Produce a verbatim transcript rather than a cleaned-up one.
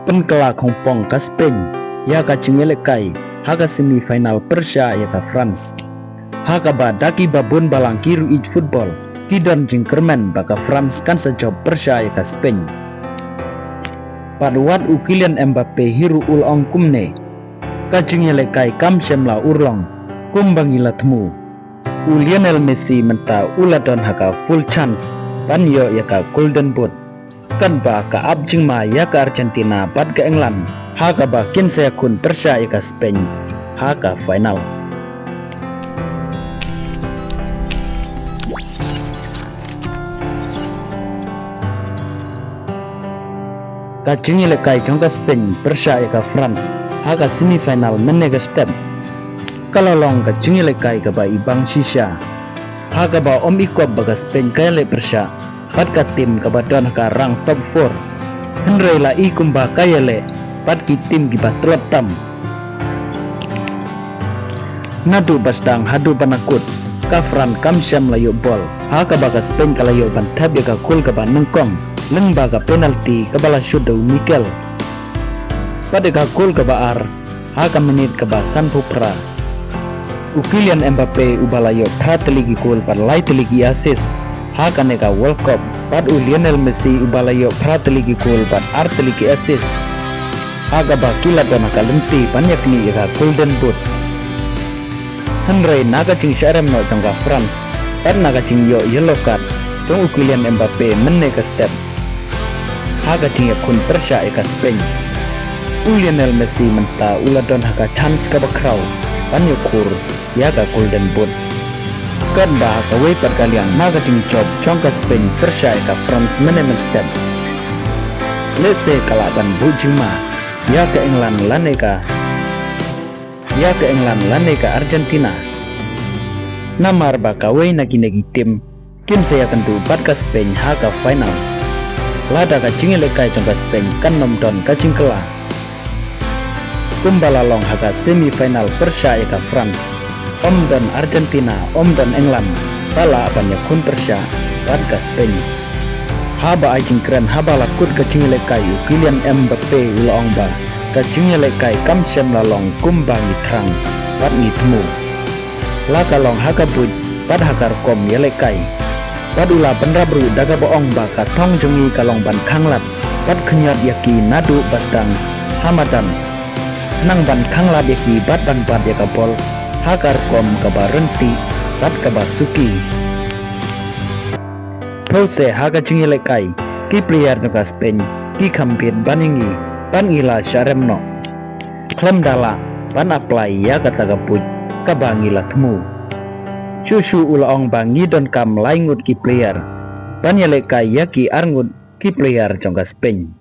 Pynkylla khongpong ka Spain ïa ka jingïalehkai ha ka semi final pyrshah ïa ka France, ha kaba da ki babun balang ki ruh ïeit football ki don jingkyrmen ba ka France kan sa jop pyrshah ïa ka Spain. Bad wat u Kylian Mbappe hi ruh u la ong kumne, ka jingïalehkai kam shym la urlong kumba ngi la thmu. U Lionel Messi mynta u la don ha ka full chance ban ïoh ïa ka Golden Boot, katba ka ap jingma ïa ka Argentina bad ka England ha kaba kin sa ïakhun pyrshah ïa ka Spain ha ka final. Ka jingïalehkai jong ka Spain pyrshah ïa ka France ha ka semi final mynne ka step ka la long ka jingïalehkai kaba ibang shisha, ha kaba ym i kop ba ka Spain ka ïaleh pyrshah bad ka team kaba don ha ka rang top four. Hynrei la i kumba ka ïaleh bad ki team kiba tlot tam. Naduh ba sdang haduh ba la kut, ka France kam shym la ïoh bol, ha kaba ka Spain ka la ïoh ban thep ïa ka gol kaba nyngkong lyngba ka penalty kaba la shoot da u Mikel. Bad ïa ka gol kaba ar ha ka minit kaba sanphew phra, u Kylian Mbappe uba la ïoh phra tylli ki gol bad lai tylli ki assist ha kane ka World Cup, bad u Lionel Messi uba la ïoh phra tylli ki gol bad ar tylli ki assist, ha kaba ki la don ha ka lynti ban ïaknieh ïa ka Golden Boot. Hynrei na ka jingshah rem noh jong ka France bad na ka jingïoh yellow card jong u Kylian Mbappe mynne ka step ha ka jingïakhun pyrshah ïa ka Spain, u Lionel Messi mynta u la don ha ka chance kaba khraw ban ïakhun ïa ka Golden Boots. Katba ha kawei pat ka liang, na ka jingjop jong ka Spain pyrshah ïa ka France mynne mynstep, lehse ka lah ban buh jingma ïa ka England lane ka ïa ka England lane ka Argentina. Namar ba kawei na kine ki team kin sa ïakynduh bad ka Spain ha ka final. Lada ka jingïalehkai jong ka Spain kan ym don ka jingkylla kumba la long ha ka semi final pyrshah ïa ka France, ym don Argentina, ym don England ba lah ban ïakhun pyrshah bad ka Spain. Haba ai jingkren haba la kut ka jingïalehkai, u Kylian Mbappe u la ong ba ka jingïalehkai kam shym la long kumba ngi thrang bad ngi thmu. La ka long ha ka buit bad ha ka rukom ïalehkai. Bad u la bynrap ruh da kaba ong ba ka thong jong ngi ka long ban khanglad bad khñiot ïa ki naduh ba sdang ha madan, nang ban khanglad ïa ki bad ban bat ïa ka bol ha ka rukom kaba ryntih bad kaba suki. Phewse ha ka jingïalehkai, ki player jong ka Spain ki kham bit ban ïa ngi bad ngi la shah rem noh, khlem da lah ban apply ïa kata ka buit kaba ngi la thmu. Shuh shuh u la ong ba ngi donkam lai ngut ki player ban ïalehkai ïa ki ar ngut ki player jong ka Spain.